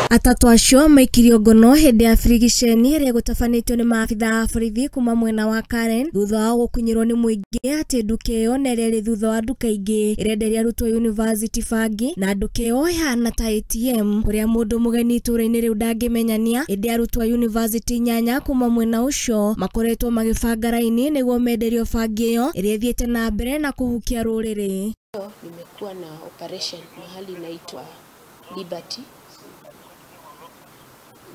Atatu acio maikirio ngono hĩndĩ ya birigiceni ĩrĩa ĩgũtabanĩtio nĩ maabitha a borithi kuma mwena wa Karen thutha wa gũkinyĩrwo nĩ mũingĩ atĩ nduka ĩyo na ĩrĩa ĩrĩ thutha wa nduka ingĩ ĩrenderia arutwo university bangi na nduka ĩyo ĩhana ta ATM kũrĩa mũndũ mũgeni itũũra-inĩ rĩu ndangĩmenyania ĩndĩ arutwo a university 8 kuma mwena ũcio makoretwo magĩbanga raini nĩguo menderio bangi ĩyo ĩrĩa ĩthiĩte na mbere na kũhukia rũrĩrĩ. Nimekuwa na operation mahali inaitwa Liberty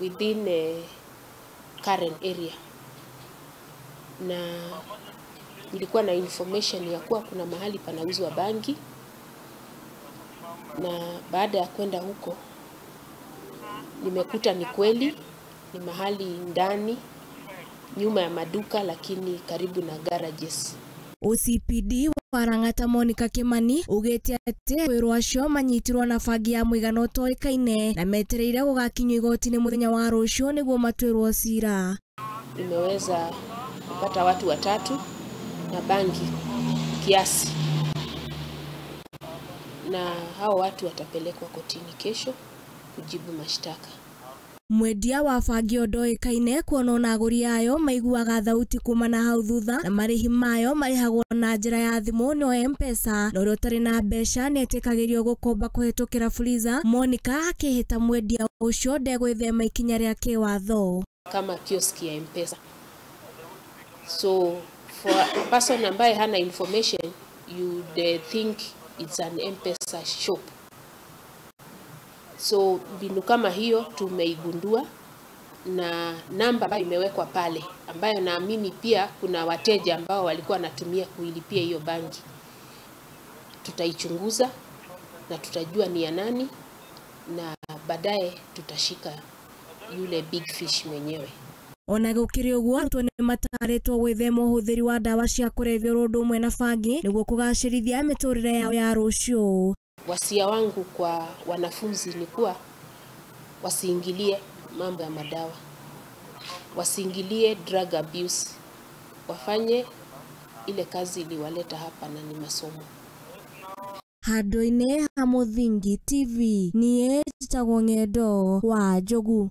within Karen area, na nilikuwa na information ya kuwa kuna mahali panauzwa bangi, na baada ya kwenda huko nimekuta ni kweli ni mahali ndani nyuma ya maduka, lakini karibu na garages. OCPD warang'ata Monica Kimani ugĩte atĩ wĩrwo acio manyitirwo na bangi ya mũigana ũtoĩkaine na metereire gũgakinyio igoti-inĩ mũthenya wa rũciũ nĩguo matuĩrwo cira. Nimeweza kupata watu watatu na bangi kiasi, na hao watu watapelekwa kotini kesho kujibu mashtaka. Mwendia wa bangi ndoĩkaine kuona ona agũri ayo maiguaga thauti kuma na hau thutha na marĩhi mayo marĩhagwo na njĩra ya thimũ no M-Pesa na ũrĩa ũtarĩ na mbeca nĩetĩkagĩrio gũkomba kũhĩtũkĩra Fuliza. Monica akĩhĩta mwendia ũcio ndegwĩthema ikinya rĩa kĩwatho kama kioski ya M-Pesa. So for a person ambaye hana information, you think it's an M-Pesa shop. So mbinu kama hiyo tumeigundua, na namba ambayo imewekwa pale ambayo naamini pia kuna wateja ambao walikuwa wanatumia kuilipia hiyo bangi. Tutaichunguza na tutajua ni ya nani, na baadaye tutashika yule big fish mwenyewe. Ona gũkĩrĩ ũguo arutwo nĩ matarĩtwo gwĩthema ũhũthĩri wa ndawa cia kũrebia ũndũ ũmwe na bangi nĩguo kũgacĩrithia mĩtũrĩre yao ya rũciũ. Wasia wangu kwa wanafunzi ni kuwa wasiingilie mambo ya madawa, wasiingilie drug abuse, wafanye ile kazi iliwaleta hapa na ni masomo. Handũ-inĩ ha Mũthingi TV, niĩ njĩtagwo Ng'endo wa Njogu.